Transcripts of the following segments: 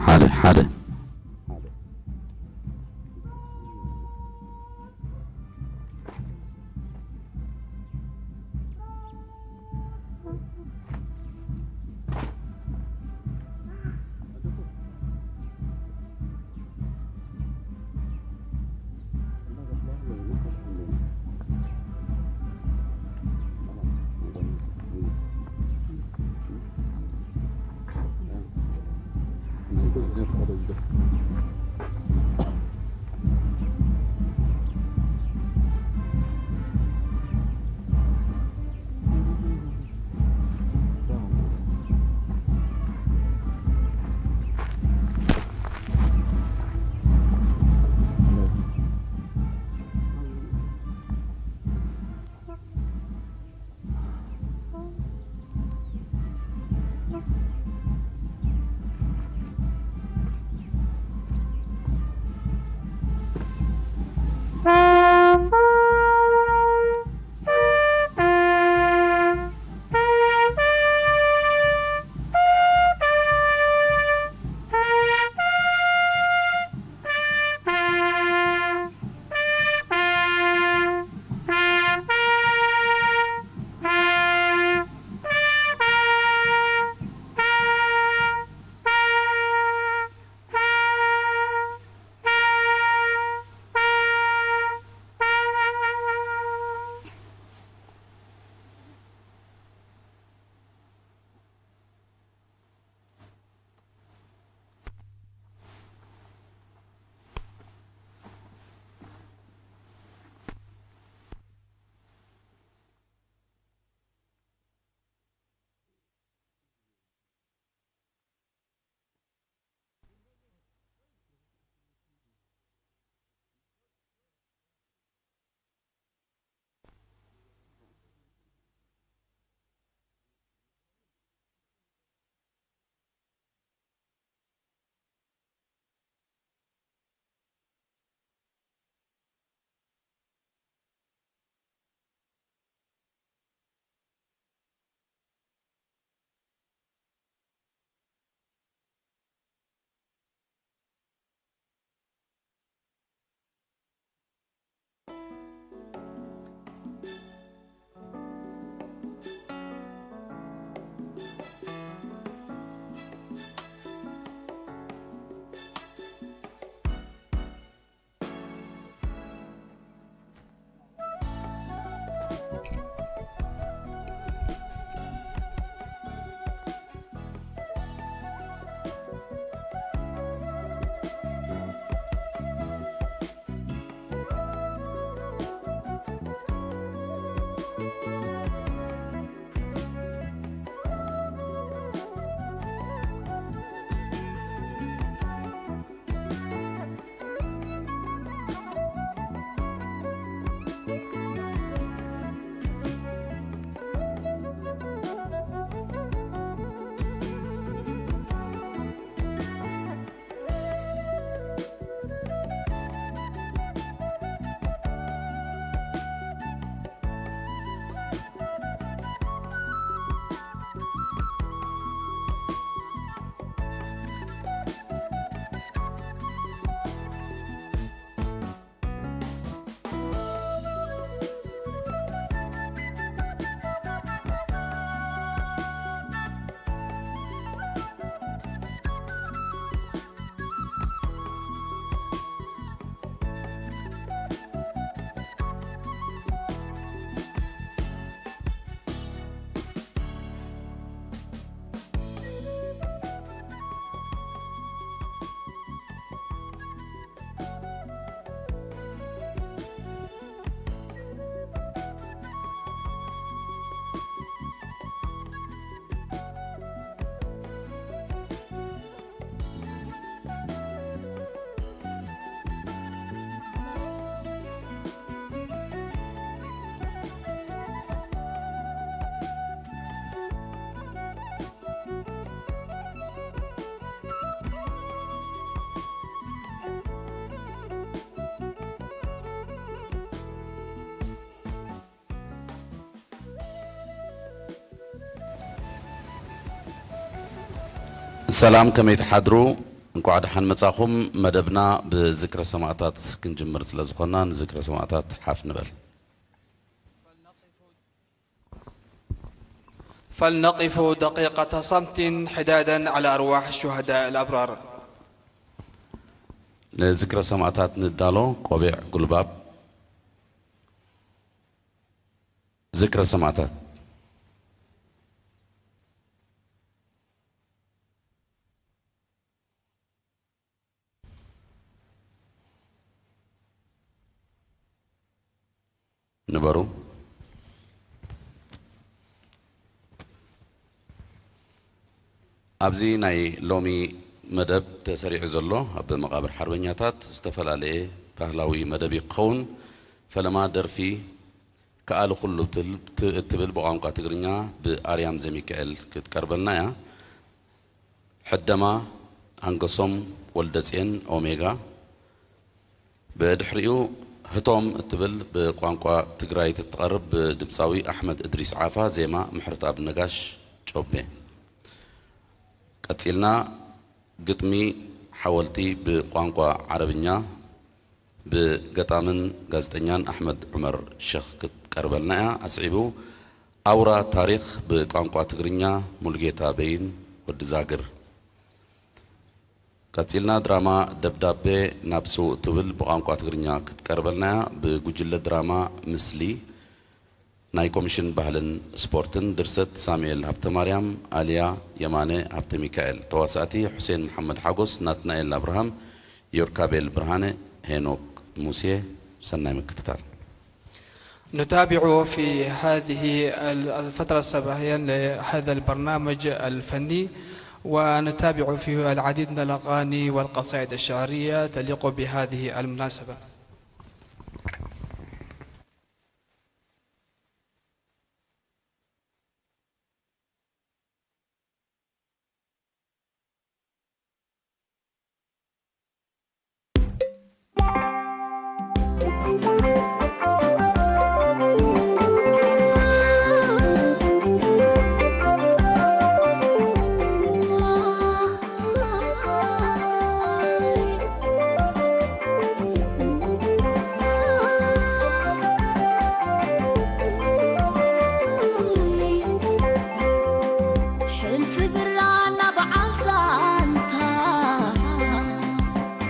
ሓደ ሓደ ሰላም፣ ከመይ ትሓድሩ? እንኳዕ ደሓን መጻኹም። መደብና ብዝክረ ሰማእታት ክንጅምር ስለ ዝኾንና፣ ንዝክረ ሰማእታት ሓፍ ንበል። فلنقف دقيقة صمت حدادا على أرواح الشهداء الأبرار. ንዝክረ ሰማእታት ንዳሎ። ቆቢዕ ጉልባብ። ዝክረ ሰማእታት። ንበሩ። ኣብዚ ናይ ሎሚ መደብ ተሰሪዑ ዘሎ፣ ኣብ መቓብር ሓርበኛታት ዝተፈላለየ ባህላዊ መደብ እዩ ክኸውን። ፈለማ ደርፊ ከኣል ኩሉ ትል-፣ ት-፣ እትብል ብቋንቋ ትግርኛ ብኣርያም ዘሚካኤል ክትቀርበልና እያ። ሕደማ፣ ኣንገሶም ወልደጽየን ኦሜጋ። ብድሕሪኡ ህቶም እትብል ብቋንቋ ትግራይ እትትቐርብ ብድምፃዊ ኣሕመድ እድሪስ ዓፋ፣ ዜማ ምሕረተኣብ ነጋሽ ጮቤ። ቀጺልና ግጥሚ ሓወልቲ ብቋንቋ ዓረብኛ ብገጣምን ጋዜጠኛን ኣሕመድ ዑመር ሸኽ ክትቀርበልና እያ። ኣስዒቡ ኣውራ ታሪኽ ብቋንቋ ትግርኛ ሙሉጌታ በይን ወዲ ዛግር። ቀጺልና ድራማ ደብዳቤ ናብ ስዉእ ትብል ብቋንቋ ትግርኛ ክትቀርበልና እያ። ብጉጅለ ድራማ ምስሊ ናይ ኮሚሽን ባህልን ስፖርትን። ድርሰት ሳሙኤል ሃብተማርያም፣ ኣልያ የማነ ሃብተሚካኤል። ተዋሳእቲ፣ ሑሴን መሓመድ ሓጎስ፣ ናትናኤል ኣብርሃም፣ ዮርካቤል ብርሃነ፣ ሄኖክ ሙሴ። ሰናይ ምክትታል። نتابع في هذه الفترة الصباحية لهذا البرنامج الفني، ونتابع فيه العديد من الأغاني والقصائد الشعرية تليق بهذه المناسبة. ሕልፊ ብራና በዓል ዛንታ፣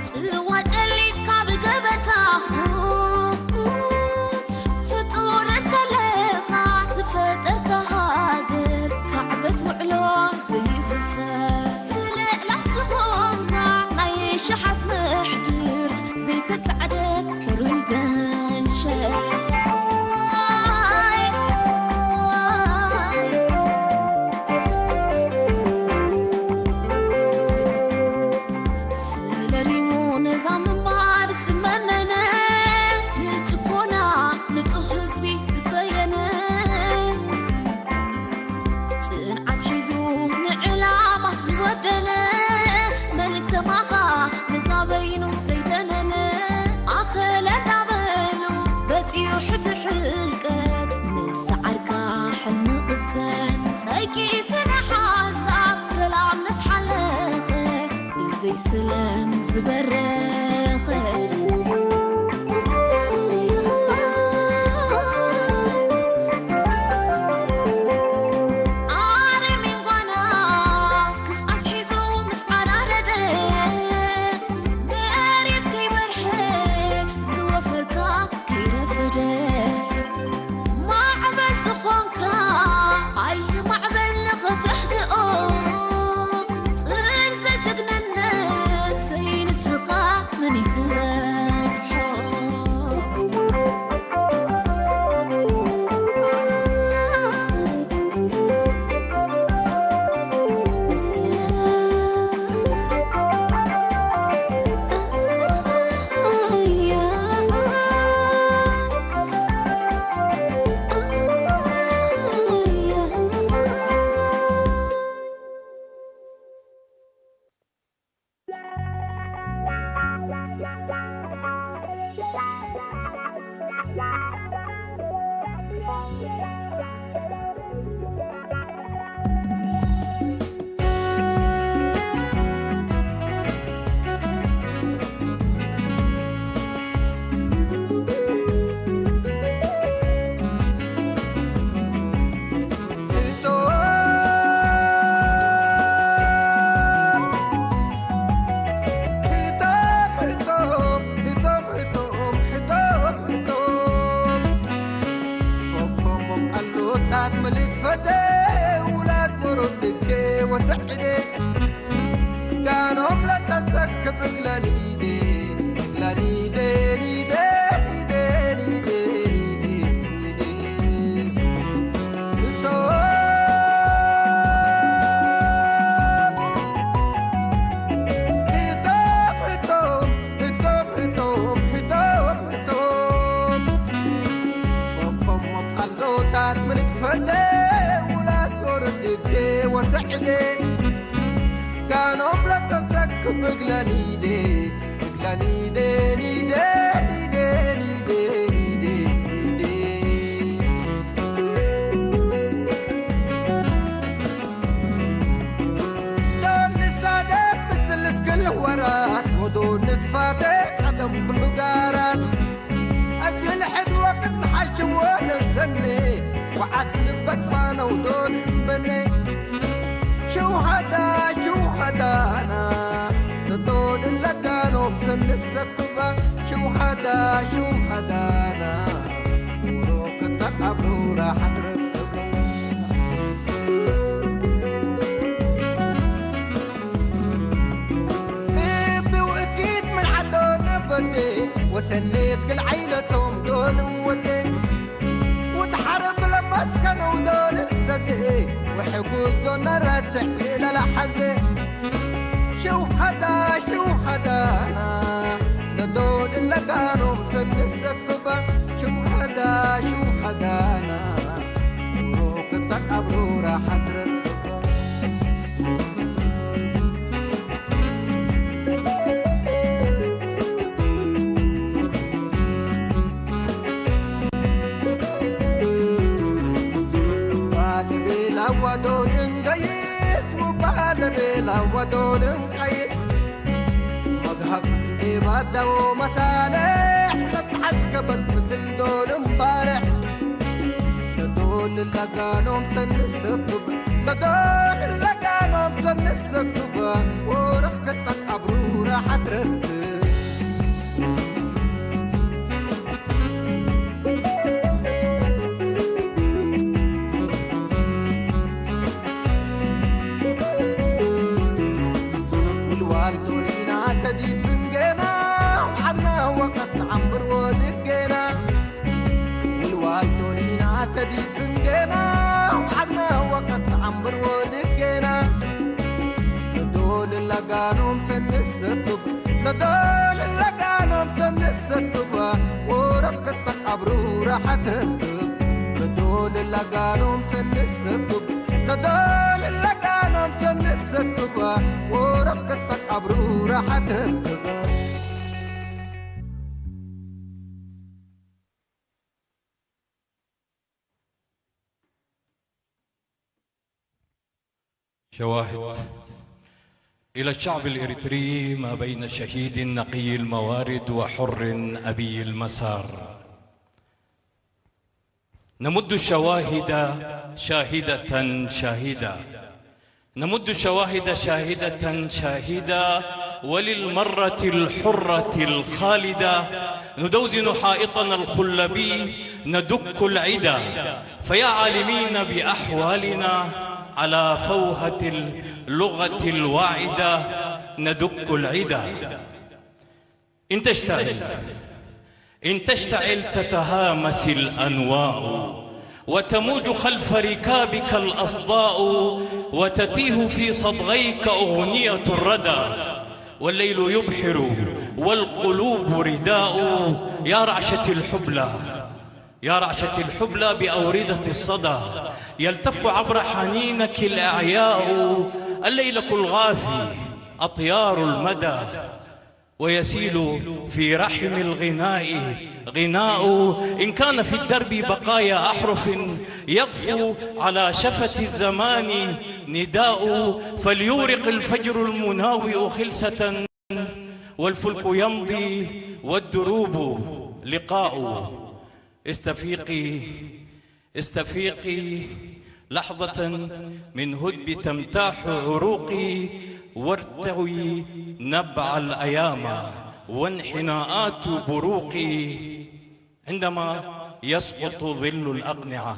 ጽዋ ጨሊጥካ ብገበታ፣ ፍጡር ከለኻ ዝፈጠርካ ሃገር፣ ካዕበት ውዕሎ ዘይስፈ፣ ስለ ላፍ ዝኾና ናይ ሸሓት መሕድር፣ ዘይተጻዕደ ሕሩይ ገንሸል። ስለ ሪሙ ነዛ ምንባር ዝመነነ፣ ንጭቆና ንጹህ ህዝቢ ዝጸየነ፣ ጽንዓት ሒዙ ንዕላማ ዝወደነ፣ መን ከማኻ ነዛ በይኑ ዘይደነነ፣ ኣኸለ እንዳበሉ በጺሑ ሕቲ ሕልቀት፣ ንሰዓርካ ሕልሚ ቅጸል፣ ጸጊ ስነ ሓሳብ ሰላም ምስ ሓለኸ፣ ብዘይ ሰላም ዝበረኸ። ኣረሜን ጓና ክፍኣት ሒዙ ምስ ዓራረደ፣ መሬት ከይበርሀ ዝወፈርካ ከይረፈደ፣ ማዕበል ዝኾንካ ኣየ ማዕበል ንኽተህድኦ፣ ጥርዘ ጅግንነት ዘይንስኻ ታት ምልክፈተ ውላት ወሮድኬ ወሰዕደ ጋኖም ለተዘክብ እግለኒደ እግለኒደ ኒደ ኒደ ኒደ ኒደ ኒደ ዶን ንሳደብ ምስልት ክል ወራት ወዶ ንጥፋተ ቀደም ኩሉ ጋራት ኣጅል ሕድ ወቅት ንሓሽዎ ለሰኒ ወዓት ልበት ፋነው ዶን እምበነ ሽውሃዳ ሽውሃዳና ተዶን ለጋኖም ተንሰክባ ሽውሃዳ ሽውሃዳና ወሮ ከተቃብሩ ራሓት ርክቡ እብው እኪት ምን ዓዶ ነበዴ ወሰኔት ግል ዓይለቶም ዶን ወዴ ውትሓረብ ለመስከነው ዶን ሰዴ ወሕጉል ዶን ነረትዕ ለላሓዘ ሽውሃዳ ሽውሃዳና ነዶን ለጋኖም ሰንሰክባ ሽውሃዳ ሽውሃዳና ሩክ ተቃብሩ ራሓት ርክባ ባለቤላ ወዶልን ቀይስ ውባለቤላ ወዶልን ቀይስ መግሃብ እንዴ ባዳዎ መሳለሕ ለተሓሽከበት ምስል ዶልን ባልሕ ለዶልን ለጋኖም ተንሰክብ ለዶልን ለጋኖም ተንሰክብ ወረብ ከተቃብሩ ራሓት ረክብ ውልዋል ዶሊና ተዲፍን ጌና ዓድና ወቀት ዓምብር ወድጌና ውልዋል ዶሊና ተዲፍን ጌና ዓድና ወቀት ዓምብር ወድጌና ንዶል ለጋኖም ተንሰክብ ለዶል ለጋኖም ተንሰክባ ወረብ ከተቃብሩ ራሓት ረክብ ለዶል ለጋኖም ተንሰክብ ለዶል ለጋኖም ተንሰክባ ወረብ ከተቃብሩ ራሓት ረክብ شواهد إلى الشعب الإريتري ما بين شهيد نقي الموارد وحر أبي المسار. نمد الشواهد شاهدة شاهدة. نمد الشواهد شاهدة شاهدة، وللمرة الحرة الخالدة ندوزن حائطنا الخلبي ندك العدا. فيا عالمين بأحوالنا على فوهة اللغة الواعدة ندك العدا. إن تشتعل إن تشتعل تتهامس الأنواء وتموج خلف ركابك الأصداء وتتيه في صدغيك أغنية الردى والليل يبحر والقلوب رداء. يا رعشة الحبلى يا رعشة الحبلى بأوردة الصدى يلتف عبر حنينك الأعياء. الليلك الغافي أطيار المدى ويسيل في رحم الغناء غناء. إن كان في الدرب بقايا أحرف يغفو على شفة الزمان نداء فليورق الفجر المناوئ خلسة والفلك يمضي والدروب لقاء. استفيقي استفيقي لحظة من هدب تمتاح عروقي وارتوي نبع الأيام وانحناءات بروقي عندما يسقط ظل الأقنعة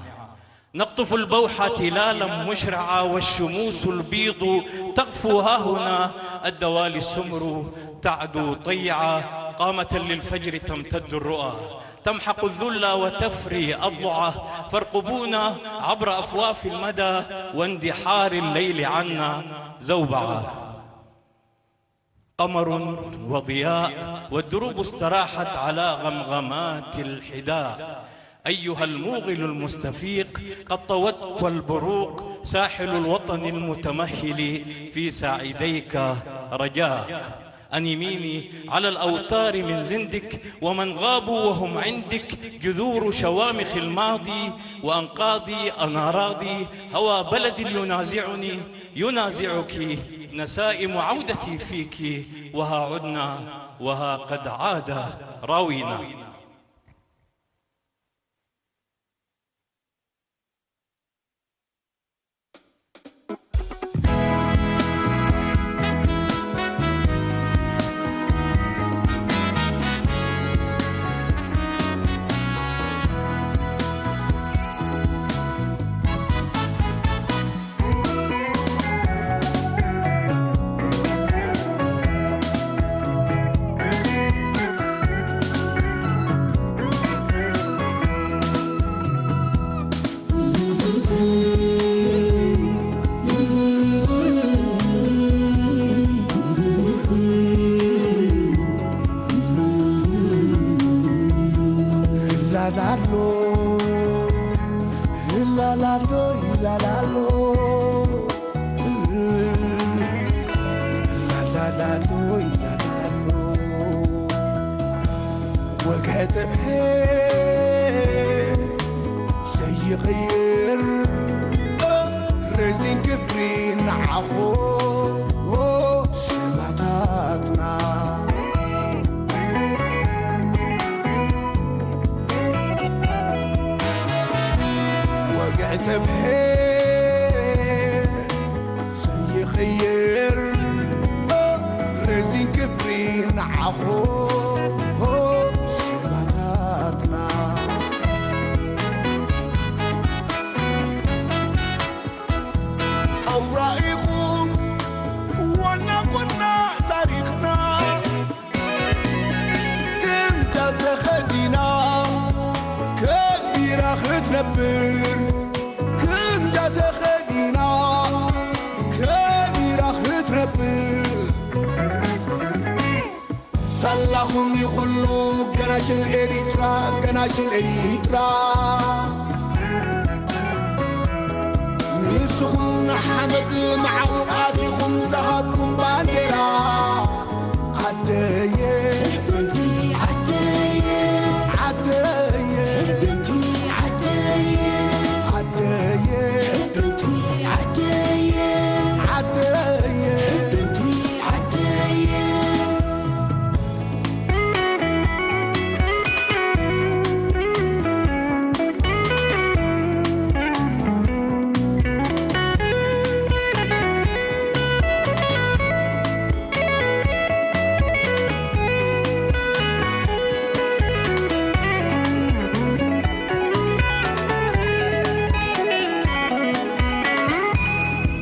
نقطف البوحة تلالا مشرعة، والشموس البيض تقفو هاهنا، الدوالي السمر تعدو طيعة، قامة للفجر تمتد الرؤى، تمحق الذل وتفري أضلعه، فارقبونا عبر أفواف المدى واندحار الليل عنا زوبعة. قمر وضياء، والدروب استراحت على غمغمات الحداء. أيها الموغل المستفيق، قد طوتك البروق ساحل الوطن المتمهل، في ساعديك رجاء. أنميني على الأوتار من زندك، ومن غابوا وهم عندك جذور شوامخ الماضي وأنقاض أناراضي هوى بلد ينازعني، ينازعك نسائم عودتي فيك، وها عدنا وها قد عاد راوينا. ላላሎ ላላሎ ላላሎ ላላሎ ላላሎ ወግሐ ጥብሐ ዘይቕይር ረዚን ክብሪ ንዓኾ ሰማእታትና። ወግሐ ጥብሐ ዘይቕየር ረዚን ክብሪ ንዓኾ ሰማእታትና። ኣውራ ኢኹም ዋና ጎና ታሪኽና። ክንዳ ተኸዲና ከቢራ ክትነብር፣ ክንዳ ተኸዲና ከቢራ ክትነብር። ሳላኹም ይኹሉ ገናሽል ኤሪትራ፣ ገናሽል ኤሪትራ። ንስኹም ንሓመድ መዓቑ ኣቲኹም ዝሃብኩም ባንዴራ። ዓደየ፣ ዓደየ፣ ዓደየ፣ ዓደየ፣ ዓደየ፣ ዓደየ፣ ዓደየ፣ ዓደየ።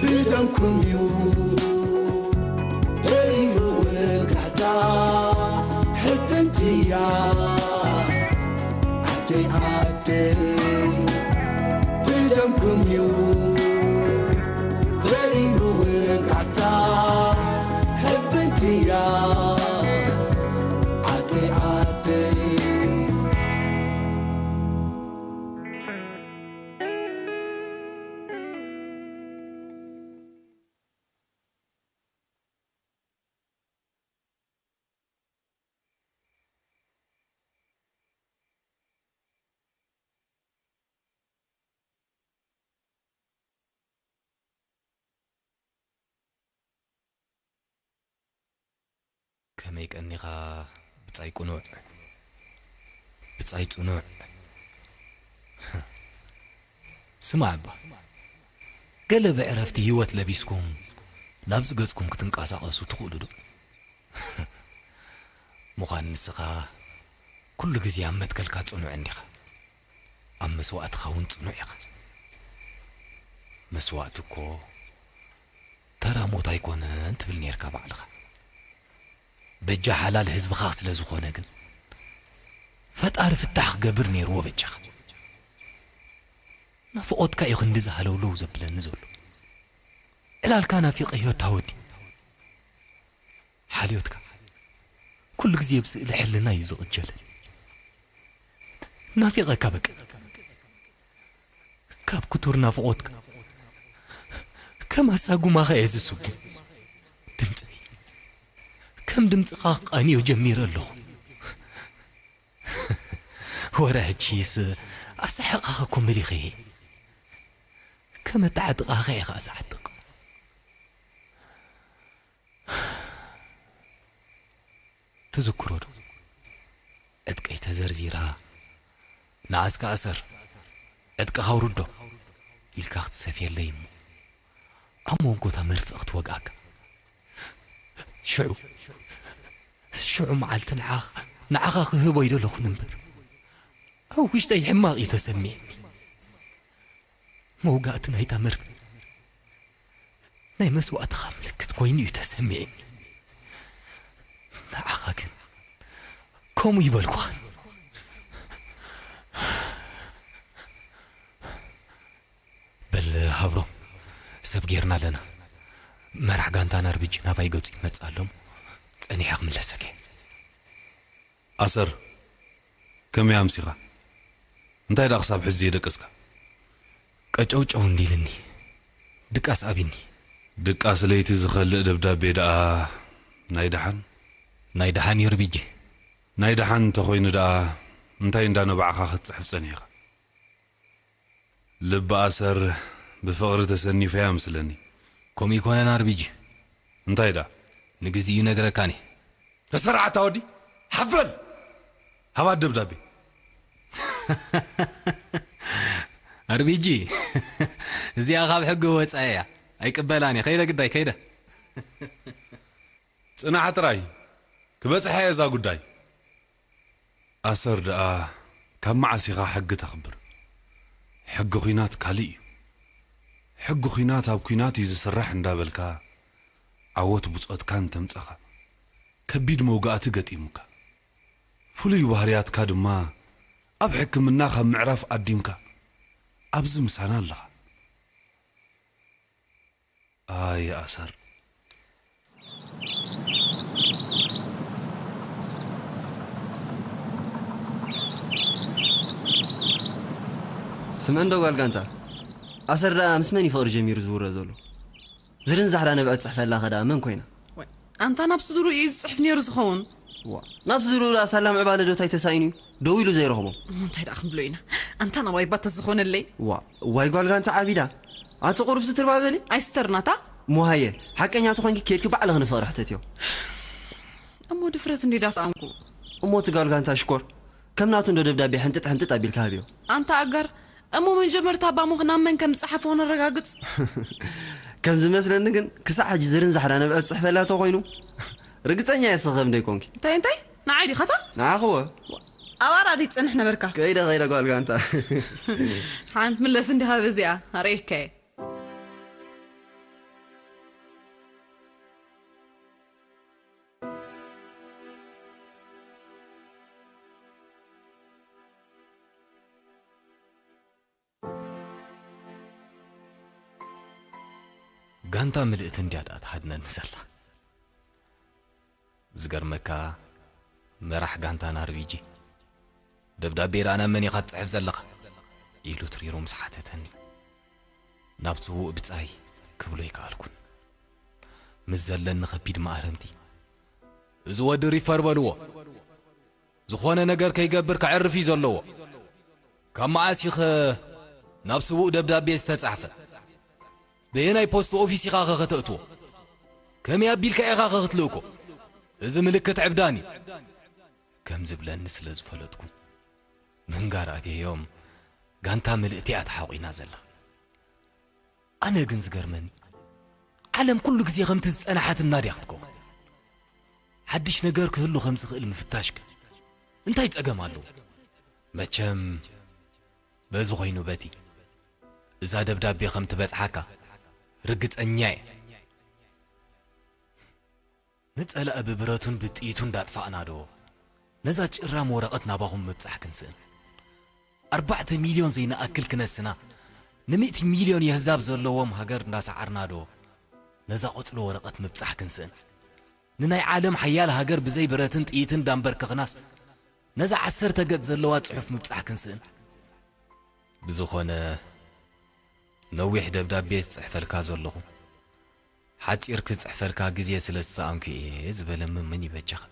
ብደምኩም እዩ ደይሩ ወጋሕታ፣ ሕብንትያ ዓደይ ዓደይ። ብደምኩም እዩ ደይሩ ወጋሕታ፣ ሕብንትያ ዓደይ ዓደይ። ከመይ ቀኒኻ ብጻይ ቅኑዕ፣ ብጻይ ጽኑዕ። ስማዕ እባ፣ ገለ ብዕረፍቲ ህይወት ለቢስኩም ናብዚ ገጽኩም ክትንቀሳቐሱ ትኽእሉ ዶ? ምዃን ንስኻ ኩሉ ግዜ ኣብ መትከልካ ጽኑዕ እንዲኻ፣ ኣብ መስዋእትኻ እውን ጽኑዕ ኢኻ። መስዋእቲ እኮ ተራ ሞት ኣይኮነን ትብል ኔርካ ባዕልኻ። በጃ ሓላል ህዝብኻ ስለ ዝኾነ ግን ፈጣሪ ፍታሕ ክገብር ኔርዎ በጃኻ። ናፍቖትካ እዩ ክንዲ ዝሃለውለው ዘብለኒ ዘሎ። ዕላልካ ናፊቐዮ እታ ወዲ። ሓልዮትካ ኩሉ ግዜ ብስእሊ ሕልና እዩ ዝቕጀለኒ። ናፊቐካ በቃ። ካብ ክቱር ናፍቖትካ ከም ኣሳጉማኻ እየ ዝስጉም። ድምፂ ከም ድምፅኻ ክቃንዮ ጀሚረ ኣለኹ። ወረ ሕጂስ ኣሰሕቓኻ እኮ መሊኸ እየ። ከም ኣተዓጥቓኻ ኢኻ ዝዓጥቕ። ትዝክሮ ዶ? ዕጥቀይ ተዘርዚራ፣ ንዓስካ ኣሰር፣ ዕጥቅኻ ኣውርዶ ኢልካ ክትሰፍየለይ እሞ፣ ኣብ መንጎ እታ መርፍእ ክትወግኣካ። ሽዑ፣ ሽዑ መዓልቲ ንዓ-፣ ንዓኻ ክህቦ ይደለኹን እምበር፣ ኣብ ውሽጠይ ሕማቕ እዩ ተሰሚዕኒ። መውጋእቲ ናይታ መርፍእ ናይ መስዋእትኻ ምልክት ኮይኑ እዩ ተሰሚዕኒ። ንዓኻ ግን ከምኡ ይበልኩኻን። በል ሃብሮም፣ ሰብ ጌርና ኣለና። መራሕ ጋንታና ኣርቢጂ ናባይ ገጹ ይመጽእ ኣሎ። ጸኒሐ ክምለሰከ። ኣሰር፣ ከመይ ኣምሲኻ? እንታይ ደኣ ክሳብ ሕዚ ዘይደቀስካ? ቀጨውጨው እንዲልኒ፣ ድቃስ ኣቢኒ። ድቃስ ለይቲ ዝኸልእ ደብዳቤ ደኣ ናይ ደሓን? ናይ ደሓን እዩ ኣርቢጂ። ናይ ደሓን እንተኾይኑ ደኣ እንታይ እንዳ ነባዕኻ ክትጽሕፍ ጸኒሕካ? ልቢ ኣሰር ብፍቕሪ ተሰኒፉ እያ ምስለኒ። ከምኡ ይኮነን ኣርቢጂ። እንታይ ደኣ? ንግዚኡ ይነግረካኒ። ተሰራዓታ ወዲ፣ ሓፍ በል! ሃባ ደብዳቤ። ኣርቢጂ፣ እዚኣ ካብ ሕጊ ወጻኢ እያ። ኣይቅበላን እየ። ከይደ ግዳይ፣ ከይደ። ጽናሕ ጥራይ፣ ክበጽሓ እየ እዛ ጉዳይ። ኣሰር ደኣ ካብ መዓስ ኢኻ ሕጊ ተኽብር? ሕጊ ኲናት ካልእ እዩ። ሕጊ ኲናት ኣብ ኲናት እዩ ዝስራሕ እንዳበልካ ዓወት ብጾትካ እንተምጻኻ፣ ከቢድ መውጋእቲ ገጢሙካ። ፍሉይ ባህርያትካ ድማ ኣብ ሕክምና ካብ ምዕራፍ ኣዲምካ ኣብዚ ምሳና ኣለኻ። ኣይ ኣሰር። ስምዕንዶ ጓል ጋንታ፣ ኣሰር ደኣ ምስ መን እዩ ፍቕሪ ጀሚሩ ዝውረ ዘሎ? ዝርንዛሕ ዳ ነብዐ ትጽሕፈላ ኸ ደኣ መን ኮይና? ወይ፣ ኣንታ ናብ ስድሩ እዩ ዝጽሕፍ ነይሩ ዝኸውን። ዋ፣ ናብ ስድሩ ደኣ ሳላ ምዕባለ ዶ ታይ ተሳኢኑ እዩ? ደው ኢሉ ዘይረኽቦ። እሞ እንታይ ደኣ ክንብሎ ኢና? ኣንታ ናባይ ባተ ዝኾነለይ። ዋ፣ ዋይ ጓል ጋንታ ዓቢዳ። ኣቲ ቁሩብ ስትር በሊ። ኣይስተርናታ። እሞ ሃየ፣ ሓቀኛ ተኾይንኪ ኬድኪ ባዕልኺ ንፍቕሪ ሕተትዮ። እሞ ድፍረት እንዲ ዳስኣንኩ። እሞ እቲ ጓል ጋንታ ሽኮር፣ ከም ናቱ እንዶ ደብዳቤ ሕንጥጥ ሕንጥጥ ኣቢልካ ሃብዮ። ኣንታ ኣጋር፣ እሞ መጀመርታ ኣባሙኽ ናብ መን ከም ዝጸሓፎ ነረጋግጽ። ከም ዝመስለኒ ግን ክሳዕ ሕጂ ዝርንዛሕ ዳ ነብዐ ትጽሕፈላ ተኾይኑ፣ ርግጸኛ እየ ስኺ ከም ደይኮንኪ። እንታይ፣ እንታይ? ንዓይ ዲኻታ? ንዓኽዎ። ኣባራ ድይ ትጸንሕ ነበርካ? ከይደ፣ ከይደ ጓል ጋንታ። ሓንቲ ምለስ እንዲኻ በዚኣ፣ ኣርእየካ እየ። ጋንታ ምልእቲ እንድያ ደኣ ትሃድነኒ ዘላ። ዝገርመካ፣ መራሕ ጋንታና ኣርቢጂ፣ "ደብዳቤ ደኣ ናብ መን ኢኻ ትጽሕፍ ዘለኻ?" ኢሉ ትሪሩ ምስ ሓተተኒ፣ ናብ ስዉእ ብጻይ ክብሎ ኣይከኣልኩን። ምስ ዘለኒ ከቢድ ማእረምቲ፣ "እዚ ወዲ ሪፈር በልዎ፣ ዝኾነ ነገር ከይገብር ከዕርፍ እዩ ዘለዎ። ካብ መዓስ ኢኸ ናብ ስዉእ ደብዳቤ ዝተጻሕፈ? በየናይ ፖስት ኦፊስ ኢኻ ኸ ከተእትዎ? ከመይ ኣቢልካ ኢኻ ኸ ክትልእኮ? እዚ ምልክት ዕብዳን እዩ" ከም ዝብለኒ ስለ ዝፈለጥኩ፣ ምንጋር ኣብዮም፣ ጋንታ ምልእቲ እያ ተሓቑና ዘላ። ኣነ ግን ዝገርመኒ፣ ዓለም ኩሉ ግዜ ከምቲ ዝጸንሓትና ድያ ክትከውን? ሓድሽ ነገር ክህሉ ከም ዝኽእል ምፍታሽ ግን እንታይ ጸገም ኣለዎ? መቸም በዚ ኾይኑ በቲ፣ እዛ ደብዳቤ ከም ትበጽሓካ ርግጸኛ እየ። ንጸላኢ ብብረቱን ብጥይቱን እንዳጥፋእና ዶ፣ ነዛ ጭራም ወረቐት ናባኹም ምብጻሕ ክንስእን? ኣርባዕተ ሚልዮን ዘይንኣክል ክነስና፣ ንምእቲ ሚልዮን የህዛብ ዘለዎም ሃገር እንዳሰዓርና ዶ፣ ነዛ ቆጽሎ ወረቐት ምብጻሕ ክንስእን? ንናይ ዓለም ሓያል ሃገር ብዘይ ብረትን ጥይትን እንዳንበርከኽናስ፣ ነዛ ዓሰርተ ገጽ ዘለዋ ጽሑፍ ምብጻሕ ክንስእን? ብዝኾነ፣ ነዊሕ ደብዳቤ ዝጽሕፈልካ ዘለኹ፣ ሓጺር ክጽሕፈልካ ግዜ ስለ ዝሰኣንኩ እየ ዝበለ ምምን ይበጃኻ።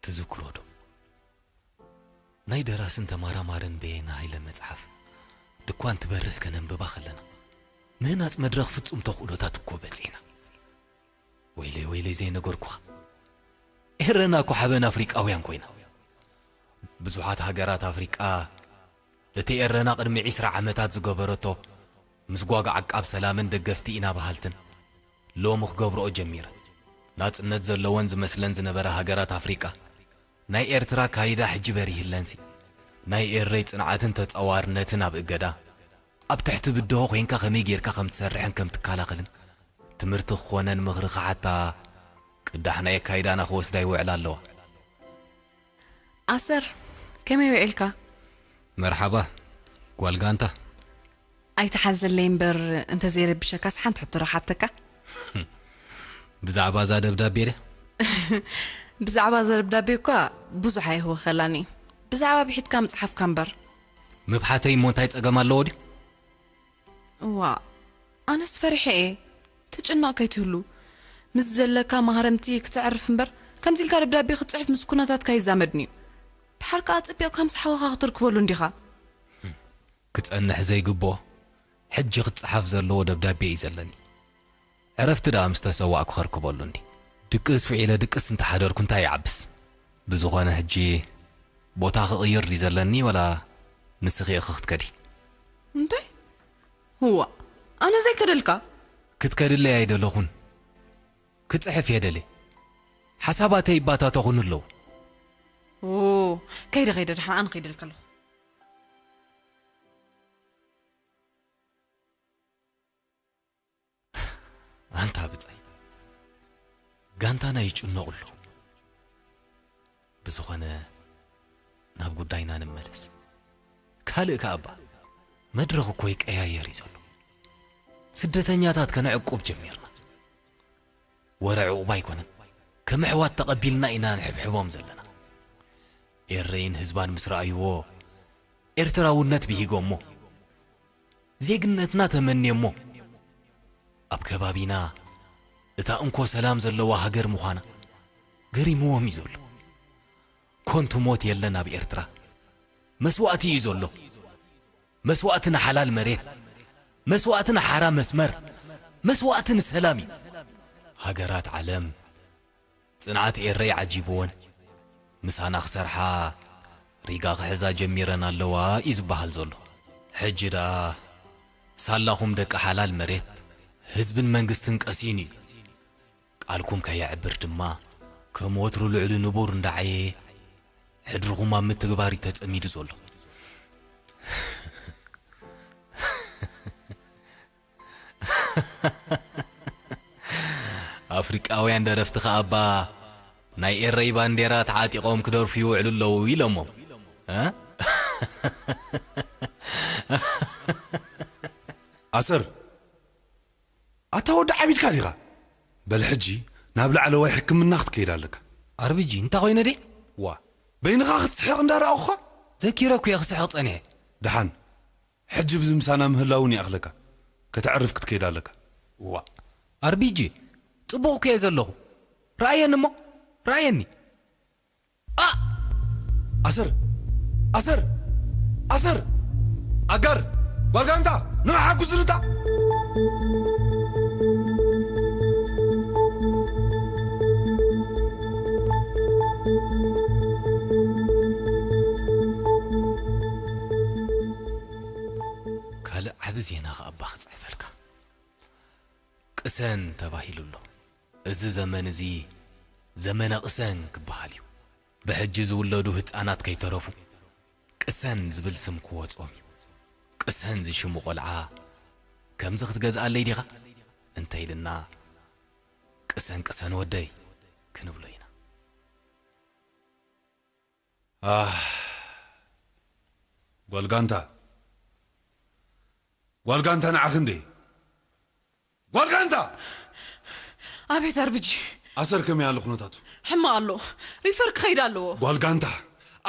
ትዝክሮ ዶ? ናይ ደራስን ተመራማርን በየነ ሃይለ መጽሓፍ ድኳን ትበርህ ከነንብባ ከለና፣ ምህናጽ መድረኽ ፍጹም ተኽእሎታት እኮ በጺሕና። ወይለይ፣ ወይለይ ዘይነገርኩኻ። ኤረና እኮ ሓበን ኣፍሪቃውያን ኮይና። ብዙሓት ሃገራት ኣፍሪቃ እቲ ኤረና ቅድሚ ዒስራ ዓመታት ዝገበረቶ ምስጓግ ዓቃብ ሰላምን ደገፍቲ ኢና በሃልትን ሎሚ ክገብርኦ ጀሚረን። ናጽነት ዘለወን ዝመስለን ዝነበራ ሃገራት ኣፍሪቃ ናይ ኤርትራ ኣካይዳ ሕጂ በሪህለንሲ፣ ናይ ኤረይ ጽንዓትን ተጻዋርነትን ኣብ እገዳ፣ ኣብ ትሕቲ ብድሆ ኮይንካ ከመይ ጌርካ ከም ትሰርሕን ከም ትከላኸልን ትምህርቲ ክኾነን ምኽሪ ክሓታ ቅዳሕ ናይ ኣካይዳና ክወስዳ ይውዕላ ኣለዋ። ኣሰር፣ ከመይ ውዒልካ? መርሓባ ጓል ጋንታ። ኣይትሓዘለይ እምበር፣ እንተዘይረብሸካስ ሓንቲ ሕቶ ዶ ክሓተካ? ብዛዕባ እዛ ደብዳቤ ድያ? ብዛዕባ እዛ ደብዳቤ እኳ ብዙሕ ኣይህወኸላን እዩ። ብዛዕባ ብሒትካ ምጽሓፍካ እምበር። ምብሓተይ እሞ እንታይ ጸገም ኣለዎ ድዩ? እዋ፣ ኣነስ ፈሪሐ እየ። ትጭነቕ ከይትህሉ። ምስ ዘለካ ማህረምቲ ክተዕርፍ እምበር፣ ከምዚ ኢልካ ደብዳቤ ክትጽሕፍ ምስ ኩነታትካ ይዛመድን እዩ። ድሓር ከኣ ጽቢቕካ ምስ ሓወኻ ክትርከበሉ እንዲኻ። ክጸንሕ ዘይግብኦ፣ ሕጂ ክጸሓፍ ዘለዎ ደብዳቤ እዩ ዘለኒ። ዕረፍቲ ደኣ ምስ ተሰዋእኩ ከርክበሉ እንዲ። ድቅስ ውዒለ ድቅስ እንተሓደርኩ እንታይ ይዓብስ? ብዝኾነ ሕጂ ቦታ ክቕይር ድዩ ዘለኒ፣ ወላ ንስኺ ኢኺ ክትከዲ? እንታይ? እዋ፣ ኣነ ዘይከደልካ? ክትከድለይ ኣይደለኹን። ክጽሕፍ እየ ደልየ። ሓሳባተይ ይባታተኹኒ ኣለዉ። ኦ፣ ከይደ፣ ከይደ፣ ደሓን ኣነ ከይደልካ ኣለኹ። ኣንታ ብጻይ፣ ጋንታና ይጭነቑ ኣለዉ። ብዝኾነ፣ ናብ ጉዳይና ንመለስ። ካልእ ከኣ እባ፣ መድረኽ እኮ ይቀያየር እዩ ዘሎ። ስደተኛታት ከነዕቁብ ጀሚርና። ወረ ዕቑባ ኣይኮነን፣ ከም ኣሕዋት ተቐቢልና ኢና ንሕብሕቦም ዘለና። ኤረይን ህዝባን ምስ ረኣይዎ፣ ኤርትራውነት ብሂጎሞ፣ ዜግነትና ተመንዮሞ፣ ኣብ ከባቢና እታ እንኮ ሰላም ዘለዋ ሃገር ምዃና ገሪምዎም እዩ ዘሎ። ኮንቱ ሞት የለን ኣብ ኤርትራ። መስዋእቲ እዩ ዘሎ። መስዋእቲ ንሓላል መሬት፣ መስዋእቲ ንሓራ መስመር፣ መስዋእቲ ንሰላም እዩ። ሃገራት ዓለም ጽንዓት ኤረይ ዓጂብወን፣ ምሳና ክሰርሓ ሪጋ ክሕዛ ጀሚረን ኣለዋ እዩ ዝበሃል ዘሎ። ሕጂ ደኣ ሳላኹም ደቂ ሓላል መሬት፣ ህዝብን መንግስትን ቀሲኑ እዩ። ቃልኩም ከየዕብር ድማ፣ ከም ወትሩ ልዕሊ ንቡር እንዳዓየየ፣ ሕድርኹም ኣብ ምትግባር እዩ ተጸሚዱ ዘሎ። ኣፍሪቃውያን ደረፍቲ ከኣ እባ ናይ ኤረይ ባንዴራ ተዓጢቖም ክደርፉ ይውዕሉ ኣለዉ ኢሎሞም። እ? ኣሰር፣ ኣታ ወዲ ዓቢድካ ዲኻ? በል ሕጂ ናብ ላዕለዋይ ሕክምና ክትከይድ ኣለካ። ኣርቢጂ፣ እንታይ ኮይነ ድየ? ዋ፣ በይንኻ ክትስሕቕ እንዳረኣኹኻ? ዘኪረ እኮ እየ ክስሕቕ ጸኒሐ። ደሓን፣ ሕጂ ብዚ ምሳና ምህላው እውን ይኣኽለካ። ከተዕርፍ ክትከይድ ኣለካ። ዋ፣ ኣርቢጂ፣ ጽቡቕ እኮ እየ ዘለኹ። ረኣየኒ እሞ፣ ረኣየኒ። ኣ! ኣሰር! ኣሰር! ኣሰር! ኣጋር! ጓል ጋንታ! ንዑ ሓግዙ ንታ! ካልእ ዓቢ ዜና ከኣ እባ ክጽሕፈልካ። ቅሰን ተባሂሉ ኣሎ። እዚ ዘመን እዚ ዘመነ ቅሰን ክበሃል እዩ። ብሕጂ ዝውለዱ ህጻናት ከይተረፉ ቅሰን ዝብል ስም ክወጾም እዩ። ቅሰን ዝሽሙ ቆልዓ ከምዚ ክትገዝኣለይ ዲኻ? እንተኢልና ቅሰን ቅሰን ወደይ ክንብሎ ኢና። ኣህ፣ ጓል ጋንታ፣ ጓል ጋንታ ንዓኺ እንዴ? ጓል ጋንታ! ኣቤት ኣርብጂ። ኣሰር ከመይ ኣሎ ኩነታቱ? ሕማቕ ኣሎ። ሪፈር ክኸይድ ኣለዎ። ጓል ጋንታ፣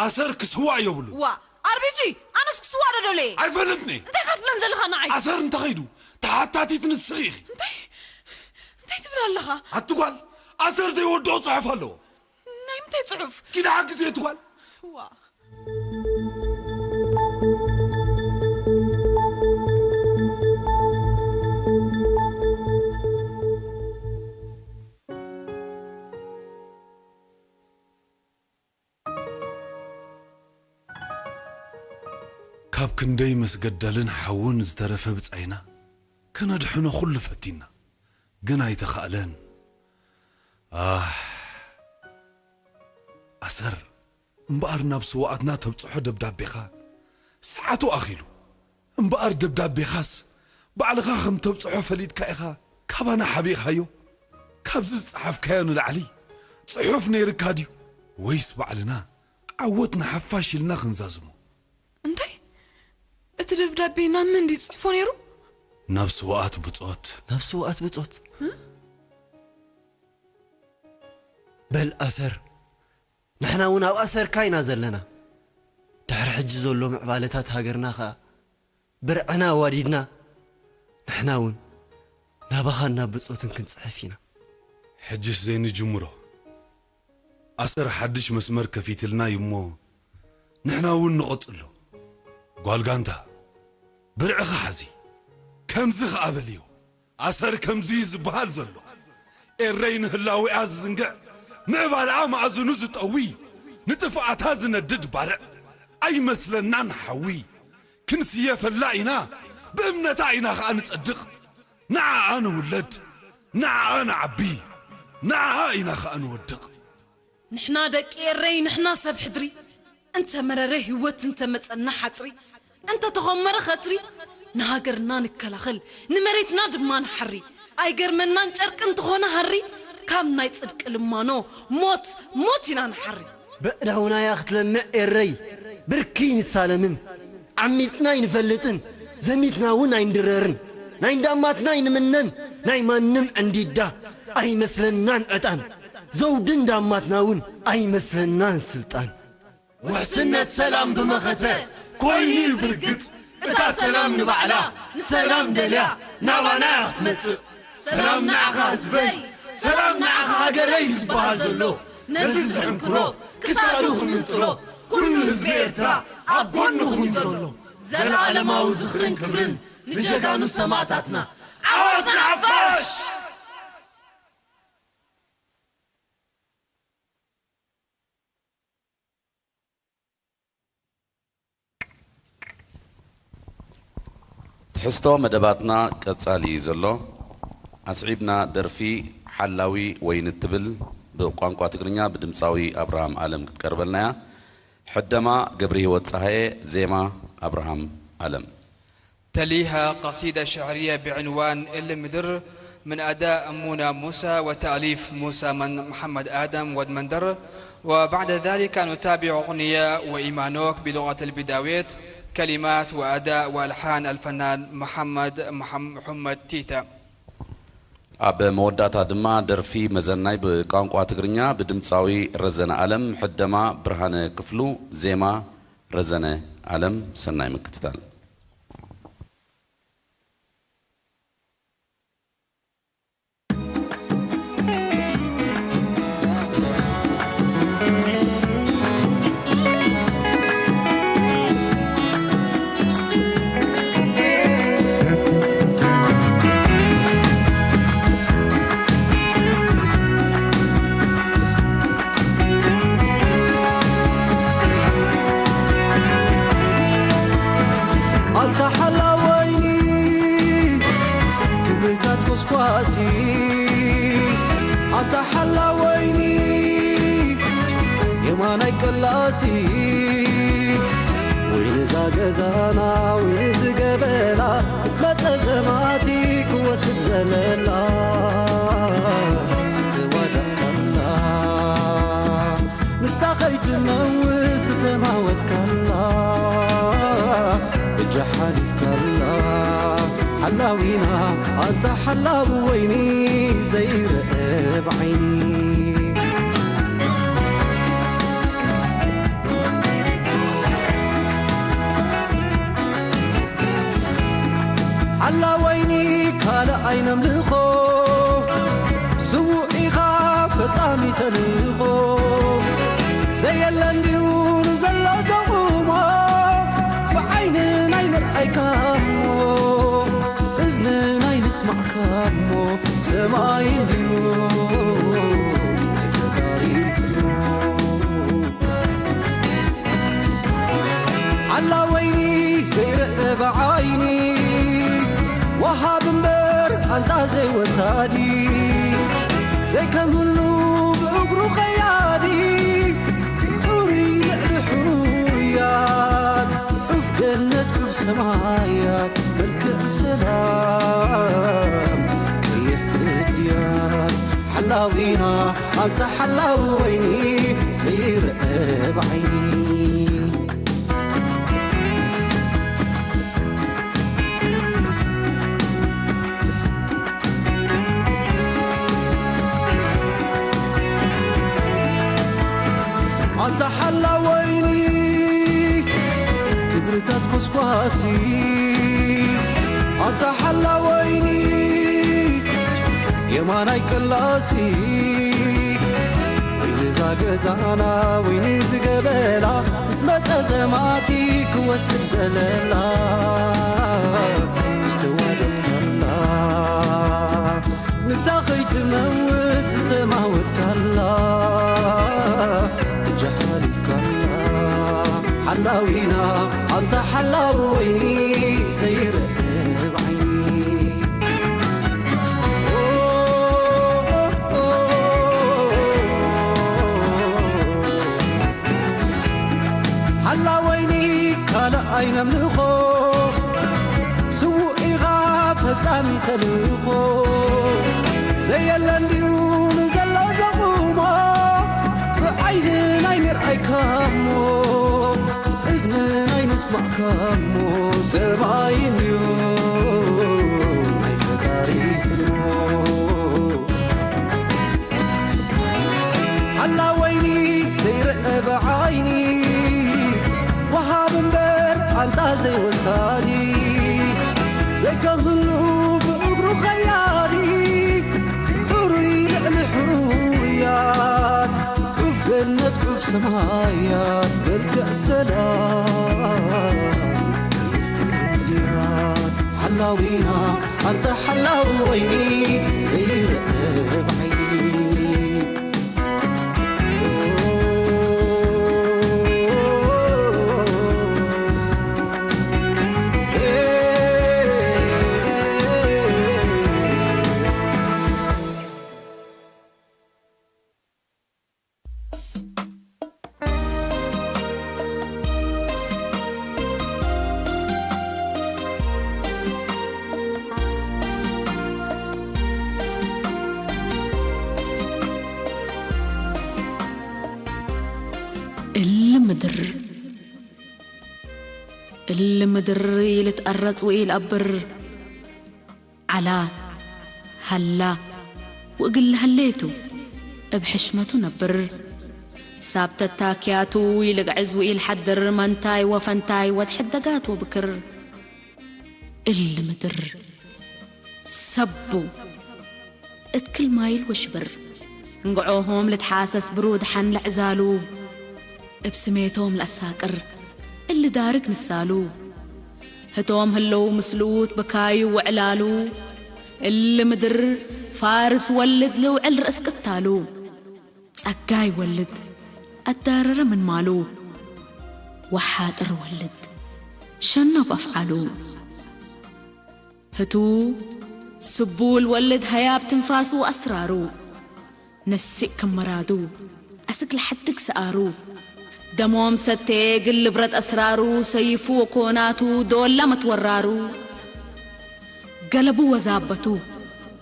ኣሰር ክስዋእ የብሉ። ዋ፣ ኣርብጂ፣ ኣነስ ክስዋእ ዶ ደልየ? ኣይፈልጥኒ። እንታይ ኢኻ ትብለን ዘለኻ ንዓይ? ኣሰር እንተኸይዱ፣ ተሓታቲት ንስኺ ኢኺ። እንታይ? እንታይ ትብል ኣለኻ? ኣቲ ጓል፣ ኣሰር ዘይወድኦ ጽሑፍ ኣለዎ። ናይ ምንታይ ጽሑፍ? ኪዳ ሓግዝ እየ ትጓል። ዋ። ካብ ክንደይ መስገደልን ሓውን ዝተረፈ ብጻይና ከነድሕኖ ኩሉ ፈቲና፣ ግን ኣይተኻእለን። ኣህ፣ ኣሰር እምበኣር ናብ ስውኣትና ተብጽሖ ደብዳቤኻ ሰዓቱ ኣኺሉ። እምበኣር ደብዳቤኻስ ባዕልኻ ከም ተብጽሖ ፈሊጥካ ኢኻ ካባና ሓቢእኻዮ። ካብዚ ዝጸሓፍካዮ ንላዕሊ ጽሑፍ ነይርካ ድዩ? ወይስ ባዕልና ዓወት ንሓፋሽ ኢልና ክንዛዝሞ? እንታይ? እቲ ደብዳቤ ናብ መን ድዩ ዝጽሕፎ ነይሩ? ናብ ስውኣት ብጾት። ናብ ስውኣት ብጾት። በል ኣሰር፣ ንሕና እውን ኣብ ኣሰርካ ኢና ዘለና። ድሕሪ ሕጂ ዘሎ ምዕባለታት ሃገርና ኸኣ ብርዕና ኣዋዲድና፣ ንሕና እውን ናባኻን ናብ ብጾትን ክንጽሕፍ ኢና። ሕጅስ ዘይንጅምሮ ኣሰር ሓድሽ መስመር ከፊትልና እዩ እሞ፣ ንሕና እውን ንቐጽሎ። ጓል ጋንታ፣ ብርዕኻ ሓዚ። ከምዚ ኸኣ በልዮ። ኣሰር ከምዚ እዩ ዝበሃል ዘሎ። ኤረይ ንህላዊኣ ዝዝንግዕ፣ ምዕባለኣ መኣዝኑ ዝጠዊ፣ ንጥፍኣታ ዝነድድ ባርዕ። ኣይመስለናን ሓዊ። ክንስየፈላ ኢና፣ ብእምነታ ኢና ኸኣ ንጸድቕ። ንዓኣ ንውለድ፣ ንዓኣ ንዓቢ፣ ንዓኣ ኢና ኸኣ ንወድቕ። ንሕና ደቂ ኤረይ፣ ንሕና ሰብ ሕድሪ፣ እንተ መረረ ህይወት፣ እንተ መጸና ሓጽሪ፣ እንተ ተኾመረ ኸትሪ፣ ንሃገርና ንከላኸል፣ ንመሬትና ድማ ንሓሪ። ኣይገርመናን ጨርቂ እንተኾነ ሃሪ፣ ካብ ናይ ጽድቂ ልማኖ ሞት፣ ሞት ኢና ንሓሪ። በእዳውና እያ ክትለምዕ ኤረይ፣ ብርኪ ንሳለምን፣ ዓሚጽና ኣይንፈልጥን፣ ዘሚትና እውን ኣይንድረርን። ናይ እንዳማትና ኣይንምነን፣ ናይ ማንም ዕንዲዳ ኣይመስለናን ዕጣን። ዘውዲ እንዳማትና እውን ኣይመስለናን ስልጣን። ውሕስነት ሰላም ብመኸተ ኮይኑ እዩ ብርግጽ። እታ ሰላም ንባዕላ ሰላም ደልያ ናባና እያ ክትመጽእ። ሰላም ንዓኻ ህዝበይ፣ ሰላም ንዓኻ ሃገረይ ዝበሃል ዘሎ፣ ነዚ ዝሕንክሮ ክሳዱ ክንምንጥሮ፣ ኩሉ ህዝቢ ኤርትራ ኣብ ጎንኹም እዩ ዘሎ። ዘለኣለማዊ ዝኽርን ክብርን ንጀጋኑ ሰማእታትና። ዓወት ንሓፋሽ! ትሕዝቶ መደባትና ቀጻሊ እዩ ዘሎ። ኣስዒብና ደርፊ ሓላዊ ወይን እትብል ብቋንቋ ትግርኛ ብድምጻዊ ኣብርሃም ኣለም ክትቀርበልና እያ። ሕደማ ገብረሂወት ጸሃየ፣ ዜማ ኣብርሃም ኣለም። تليها قصيدة شعرية بعنوان ال مدر من أداء منى موسى وتأليف موسى من محمد آدم ود مندر. وبعد ذلك نتابع أغنية وإيمانوك بلغة البداويت، كلمات وأداء وألحان الفنان محمد محم-، محمد تيتا. ኣብ መወዳእታ ድማ ደርፊ መዘናይ ብቋንቋ ትግርኛ ብድምፃዊ ረዘነ ኣለም፣ ሕደማ ብርሃነ ክፍሉ፣ ዜማ ረዘነ ኣለም። ሰናይ ምክትታል። ኣንታ ሓላወይኒ ክብርታት ኮስኳሲ፣ ኣንታ ሓላወይኒ የማና ኣይቀላሲ ወይ ንዛ ገዛና ወይ ንዚ ገበላ ምስ መጸ ዘማቲ ክወስድ ዘለላ ዝተዋዳእካላ ንሳ ከይትመውት ዝተማወትካላ ብጃ ሓሊፍካላ ሓላዊና ኣንታ ሓላዊ ወይኒ ዘይርአ ብዓይኒ ሓላወይኒ ካልእ ኣይነምልኾ ስዉእ ኢኻ ፈጻሚ ተልእኾ ዘየለ እንድዩ ንዘሎ ዘቑሞ ብዓይንና ኣይንርኣይካ እሞ እዝንና ኣይንስማዕካ እሞ ሰማይ እንድዩ ናይ ፈጣሪ ሓላወይኒ ዘይረአ ብዓይኒ ወሃብ እምበር ኣንታ ዘይወሳዲ ዘይከምህሉ ብእግሩ ኸያዲ ሕሩይ ልዕሊ ሕሩያት ዑፍ ገነት ዑፍ ሰማያት መልክዕ ሰላም ቀይሕ እድያት ሓላዊና ኣንታ ሓላዊ ወይኒ ዘይርአ ብዓይኒ ኣንታ ሓላወይኒ ክብርታት ኮስኳሲ ኣንታ ሓላወይኒ የማናይ ቀላሲ ወይኒ እዛ ገዛና ወይኒ ዝገበላ ምስ መጸ ዘማቲ ክወስድ ዘለላ ዝተዋደድካላ ንሳ ከይትመውት ዝተማወትካላ እጃ ሓሊፍካላ ሓላዊና ኣንታ ሓላዊ ወይኒ ዘይረአ ብዓይኒ ሓላወይኒ ካልእ ኣይነምልኾ ስዉእ ኢኻ ፈጻሚ ተልእኾ ዘየለ እንድዩ ንዘሎ ዘቑሞ ብዓይንና ኣይንርኣይካ እሞ እዝንና ኣይንስማዕካ እሞ ሰብኣይ እንድዩ ናይ ፈጣሪ ሕልሞ ሓላወይኒ ዘይርአ ብዓይኒ ወሃብ እምበር ኣንታ ዘይወሳኒ ዘይከምህሉ ብእግሩ ኸያዲ ሕሩይ ልዕሊ ሕሩያት ዑፍ ገነት ዑፍ ሰማያት መልክዕ ሰላም ሓላዊና ኣንታ ሓላዊ ወይኒ ዘይርአ ብዓይኒ እል ምድር እል ምድር ኢልትኣረጽ ወኢልኣብር ዓላ ሃላ ወእግል ሃሌቱ እብ ሕሽመቱ ነብር ሳብ ተታክያቱ ኢልግዕዝ ወኢልሓድር መንታይ ወፈንታይ ወትሕደጋት ወብክር እል ምድር ሰቡ እትክል ማይል ወሽብር እንግዖሆም ልትሓሰስ ብሩድ ሓን ለዕዛሉ እብ ስሜቶም ለኣሳቅር እሊ ዳርግ ንሳሉ ህቶም ህለው ምስልዉት ብካዩ ውዕላሉ እሊ ምድር ፋርስ ወልድ ልውዕል ርእስ ቅታሉ ጸጋይ ወልድ ኣዳረረ ምን ማሉ ወሓጥር ወልድ ሸኖ በፍዓሉ ህቱ ስቡል ወልድ ሀያብ ትንፋሱ ኣስራሩ ነሲእ ክመራዱ ኣስግ ለሐድግ ሰኣሩ ደሞም ሰቴ ግል ብረት ኣስራሩ ሰይፉ ወኮናቱ ዶላ መትወራሩ ገለቡ ወዛበቱ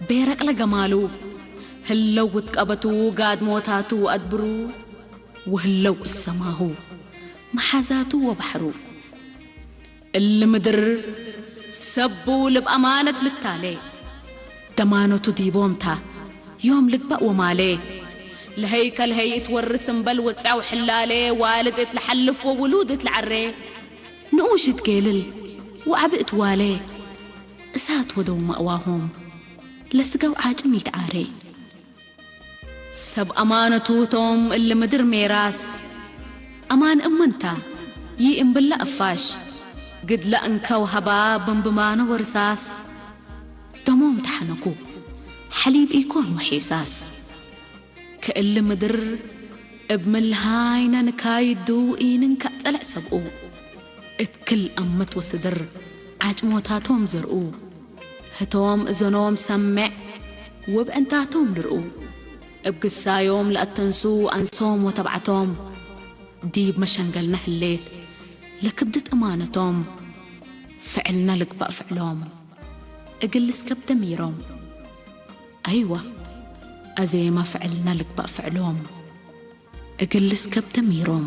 ቤረቅለ ገማሉ ህለው ውትቀበቱ ጋድሞታቱ ኣድብሩ ውህለው እሰማሁ መሓዛቱ ወባሕሩ እሊ ምድር ሰቡ ልብ ኣማነት ልታሌ ደማኖቱ ዲቦምታ ዮም ልግባእ ወማሌ ለሀይ ከልሀይ እትወርስ እምበል ወጻው ሕላሌ ዋልድ እትልሓልፍ ወውሉድ እትልዓሬ ንኡሽ እትጌልል ወዓቢ እትዋሌ እሳት ወደው ማእዋሆም ለስጋው ዓጭም ይትዓሬ ሰብ ኣማነቱ ቶም እሊ ምድር ሜራስ ኣማን እምንታ ይእምብላ እፋሽ ግድላ እንካው ሃባ ብምብማኖ ወርሳስ ደሞም ተሓነኩ ሓሊብ ኢኮን ወሒሳስ ክእሊ ምድር እብ ምልሃይነ ንካይዱ ኢንንካእ ጸልዕ ሰብኡ እትክል ኣመት ወስድር ዓጭሞታቶም ዘርኡ ህቶም እዘኖም ሰምዕ ወብዕንታቶም ልርኡ እብ ግሳዮም ለኣተንሱ ኣንሶም ወተብዓቶም ዲብ መሸንገልና ህሌት ለክብድት እማነቶም ፍዕልና ልግባእ ፍዕሎም እግል እስከብ ደሚሮም ኣይዋ ኣዜማ ፍዕልና ልግባእ ፍዕሎም እግል እስከብ ደሚሮም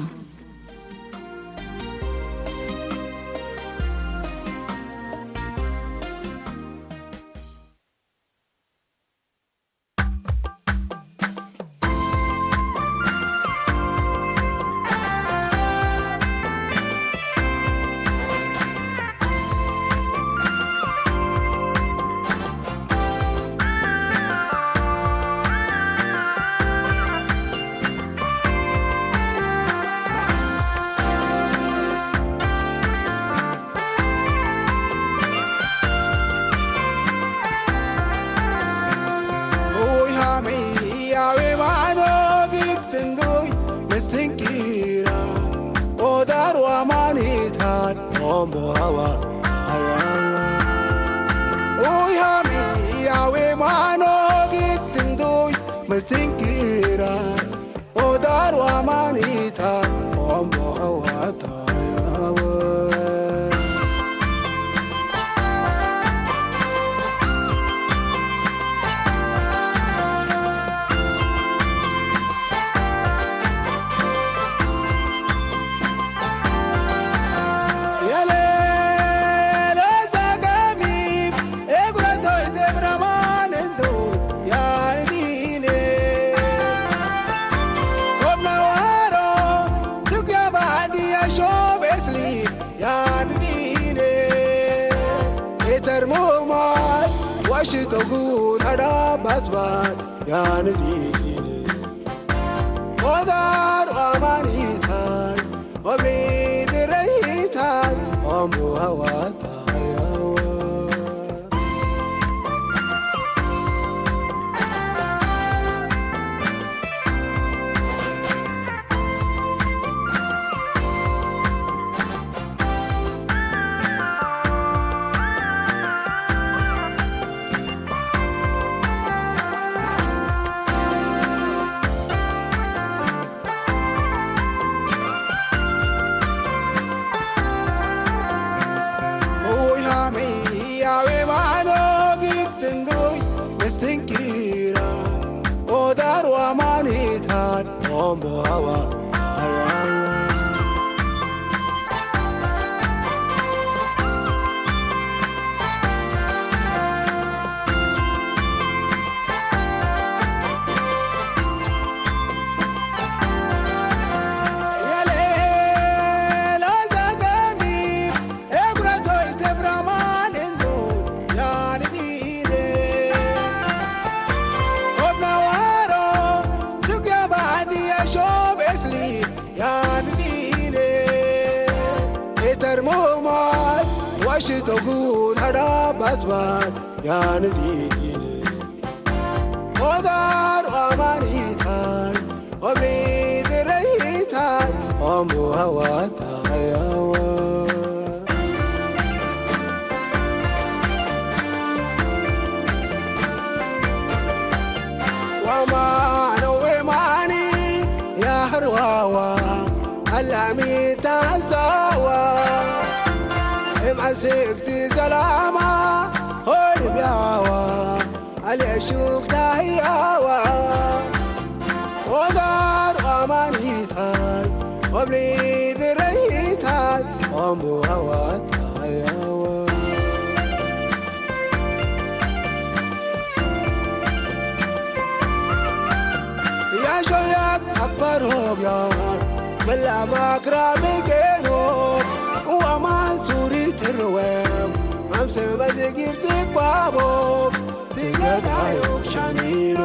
ኣላሚ ታዛዋ እምዓስግቲ ሰላማ ሆይ ብያዋ ኣልየሹክ ታህያዋ ኦዛር ኣማኒታይ ኦብሊ ድረይታይ ኦምቡሃዋ ታህያዋ ያሾያት ኣባሮብያ መላማክራ ብጌኖ ዋማን ሱሪ ትርወም ኣምሰ መዝጊብ ትባቦ ትገዳዮ ሸሚኖ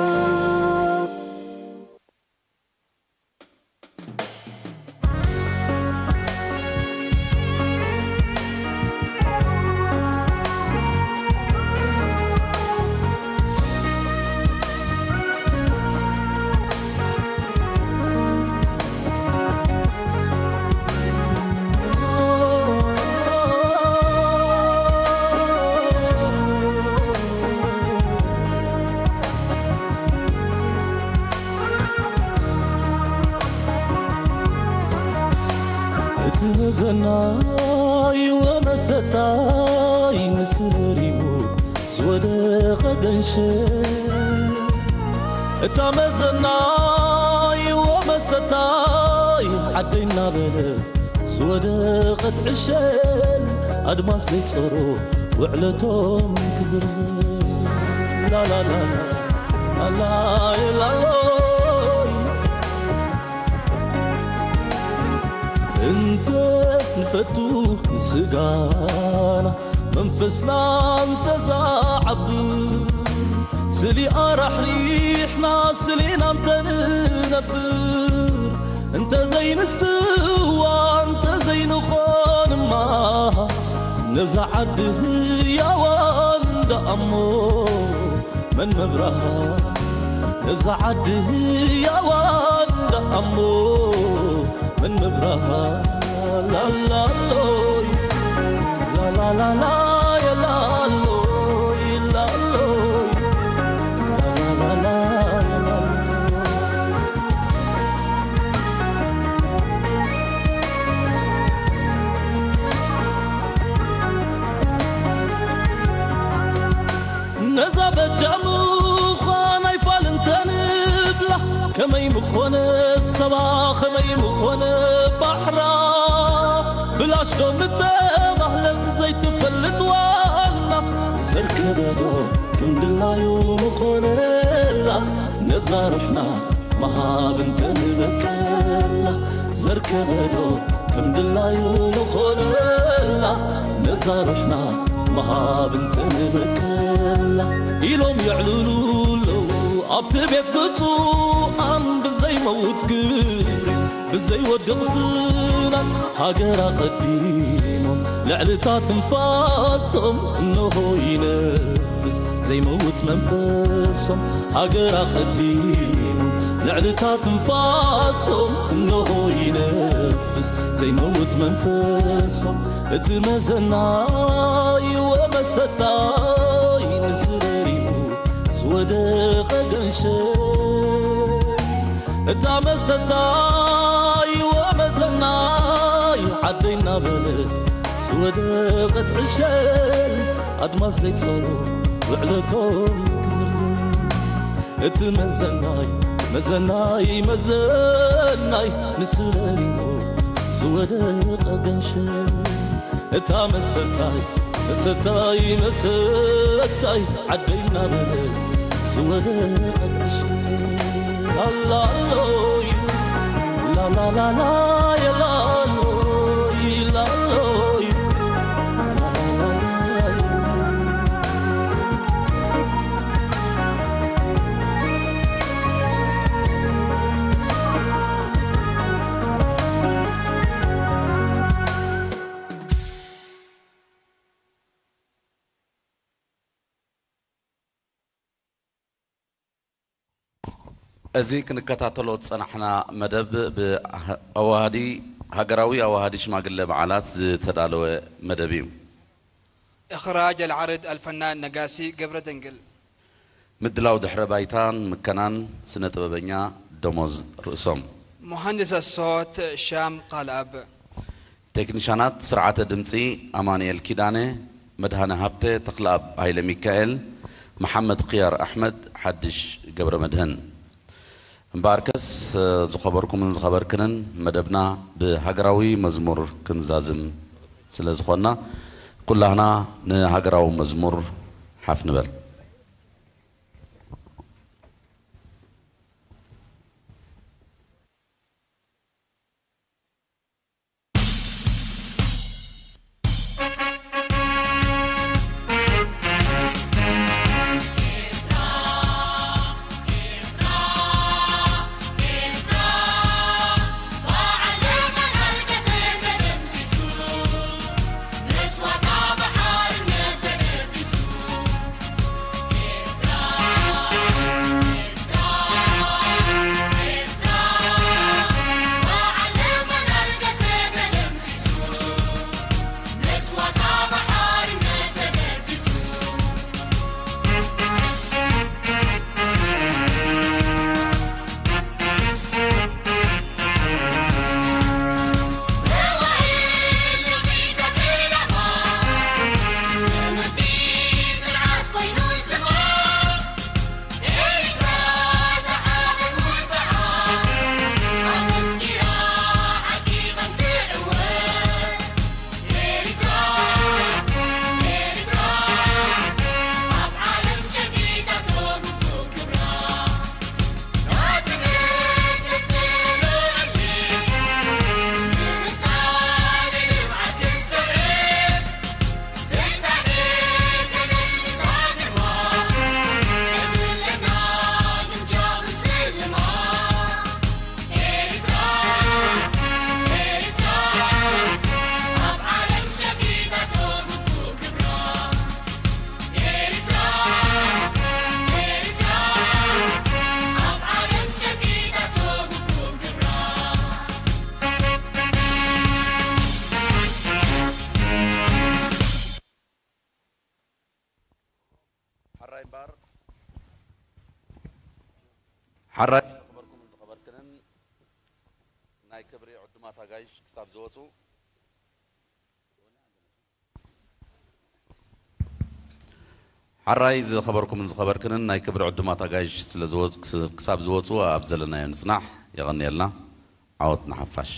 እቲ መዘናይ ወመሰታይ ንስለሪኡ ዝወደቐ ገንሸል እታ መዘናይ ወመሰታይ ዓደይ እናበለት ዝወደቐት ዕሸል ኣድማስ ዘይጸሮ ውዕለቶም ክዝርዝር ላላላ ላላይ ላሎይ እንተ ንፈቱ ንስጋና መንፈስና እንተዛዓብር ስሊ ኣራሕሪሕና ስሊና እንተንነብር እንተዘይንስዋ እንተዘይንኾንማ ነዛ ዓዲ ህያዋን ደኣሞ መን መብራሃ ነዛ ዓዲ ህያዋን ደኣሞ መን መብራሃ ላላሎይ ላላላላ የላሎይ ላሎይ ላላላላ የላሎይ ነዛ በጃ ምዃን ኣይፋል እንተንብላ ከመይ ምኾነ ሰባ ከመይ ምኾነ ባሕራ ብላሽ ዶ ምተባህለት ዘይትፈልጥ ዋና ዘርከበዶ ክንድላዩ ምኾነላ ነዛ ሩሕና መሃብ እንተንበቀላ ዘርከበዶ ከም ድላዩ ንኾነላ ነዛ ሩሕና መሃብ እንተንበቀላ ኢሎም የዕልሉ ኣለዉ ኣብቲ ቤት ብፁዓን ብዘይመውት ግብሪ ብዘይወድቕ ፍናን ሃገር ኣቐዲሞም ልዕልታ ትንፋሶም እንሆ ይነፍስ ዘይመውት መንፈሶም ሃገር ኣቐዲሞም ልዕልታ ትንፋሶም እንሆ ይነፍስ ዘይመውት መንፈሶም እቲ መዘናይ ወመሰታይ ንስለሪኡ ዝወደቐ ገንሸል እታ መሰታይ ወመዘናይ ዓደይ እናበለት ዝወደቐት ዕሸል ኣድማስ ዘይጸሩ ውዕለቶም ክዝርዝር እቲ መዘናይ መዘናይ መዘናይ ንስለሪሞ ዝወደቐ ገንሸል እታ መሰታይ መሰታይ መሰታይ ዓደይ እናበለ ዝወደቐት ዕሽል ላላሎይ ላላላላ የላሎይ ላሎይ እዚ ክንከታተሎ ዝጸናሕና መደብ ብኣዋሃዲ ሃገራዊ ኣዋሃዲ ሽማግለ በዓላት ዝተዳለወ መደብ እዩ። إخراج العرض الفنان نقاسي قبر دنقل። ምድላው ድሕረ ባይታን ምከናን ስነ ጥበበኛ ደሞዝ ርእሶም። መሃንዲስ ኣሶት ሻም ቃልኣብ። ቴክኒሻናት ስርዓተ ድምፂ ኣማኑኤል ኪዳነ፣ መድሃነ ሃብተ፣ ተኽለኣብ ሃይለ ሚካኤል፣ መሓመድ ክያር ኣሕመድ፣ ሓድሽ ገብረ መድህን። እምበኣርከስ ዝኸበርኩምን ዝኸበርክንን፣ መደብና ብሃገራዊ መዝሙር ክንዛዝም ስለ ዝኾንና፣ ኩላህና ንሃገራዊ መዝሙር ሓፍ ንበል። ሓራይ እምበኣር፣ ሓራይ ዝኸበርኩምን ዝኸበርክንን፣ ናይ ክብሪ ዕዱማት ኣጋይሽ ክሳብ ዝወፁ፣ ሓራይ ዝኸበርኩምን ዝኸበርክንን፣ ናይ ክብሪ ዕዱማት ኣጋይሽ ስለ ዝወፅ-፣ ክስ-፣ ክሳብ ዝወፁ ኣብ ዘለናዮ ንፅናሕ። የቐንየልና። ዓወት ንሓፋሽ።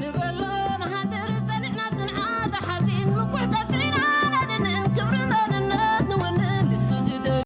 ንበሎ ንሃ